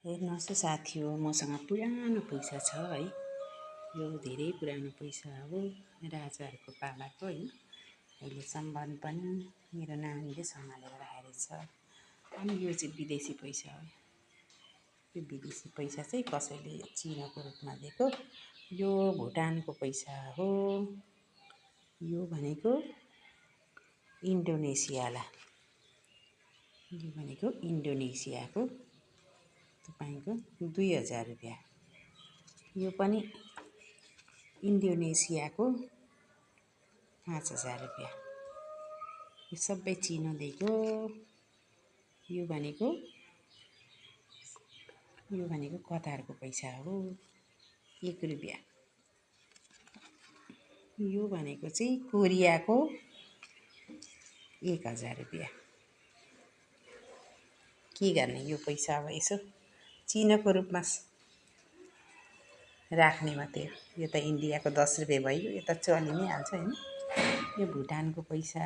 हेर्नुहोस् है साथी हो, मसँग पुरानो पैसा छ है। यो धेरै पुरानो पैसा हो, राजाहरूको पालाको होइन। अहिलेसम्म पनि मेरो नानीले सम्हालेर राखेको छ। अनि यो चाहिँ विदेशी पैसा हो। यो विदेशी पैसा चाहिँ कसैले चिनोको रूपमा दिएको। यो भुटानको पैसा हो। यो भनेको इन्डोनेसियाला। यो भनेको इन्डोनेसियाको तपाईको 2000 रुपियाँ। यो पनि इन्डोनेसियाको 5000 रुपियाँ। यो सबै चिनो दिएको। यो भनेको कतारको पैसा हो, 1 रुपियाँ। यो भनेको चाहिँ कोरियाको 1000 रुपियाँ। के गर्ने यो पैसा अब यसो चिनोको रूपमा राख्ने मात्रै हो। यो त इन्डियाको 10 रुपियाँ भयो, यो त चलि नै हाल्छ हैन। यो भुटानको पैसा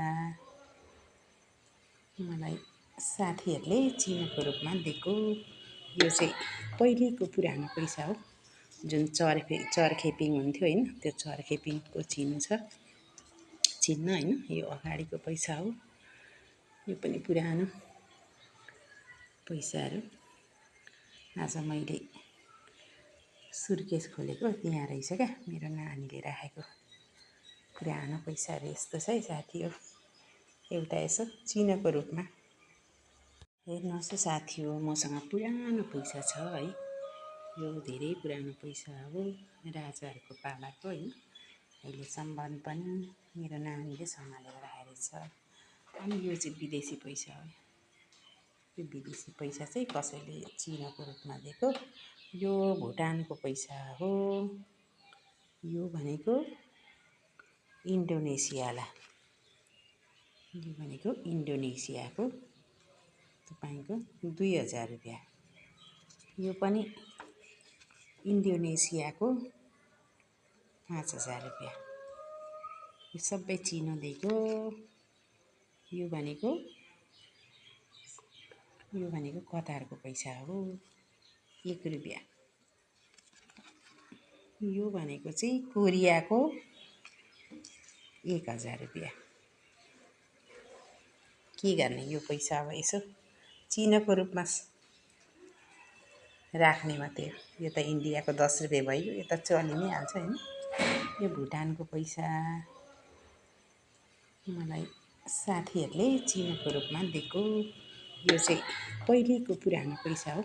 मलाई साथीहरूले चिनोको रूपमा दिएको। यो चाहिँ पहिलेको पुरानो पैसा हो, जुन चर्खेपिङ हुन्थ्यो हैन, त्यो चर्खेपिङको चिनो छ। चिन्ह हैन, यो अगाडिको पैसा हो। यो पनि पुरानो पैसाहरू। आज मैले सुर्केस खोलेको, त्यहाँ रहेछ क्या मेरो नानीले राखेको पुरानो पैसाहरू। यस्तो छ है साथी हो, एउटा यसो चिनोको रूपमा। हेर्नुहोस् है साथी हो, मसँग पुरानो पैसा छ है। यो धेरै पुरानो पैसा हो, राजाहरूको पालाको होइन। अहिलेसम्म पनि मेरो नानीले सम्हालेर राखेको छ। अनि यो चाहिँ विदेशी पैसा हो। यो विदेशी पैसा चाहिँ कसैले चिनोको रूपमा दिएको। यो भुटानको पैसा हो। यो भनेको इन्डोनेसियाला। यो भनेको इन्डोनेसियाको तपाईको 2000 रुपियाँ। यो पनि इन्डोनेसियाको 5000 रुपियाँ। यो सबै चिनो दिएको। यो भनेको कतारको पैसा हो, 1 रुपियाँ। यो भनेको चाहिँ कोरियाको 1000 रुपियाँ। के गर्ने यो पैसा अब यसो चिनोको रूपमा राख्ने मात्रै हो। यो त इन्डियाको 10 रुपियाँ भयो, यो त चलि नै हाल्छ हैन। यो भुटानको पैसा मलाई साथीहरूले चिनोको रूपमा दिएको। यो चाहिँ पहिलेको पुरानो पैसा हो।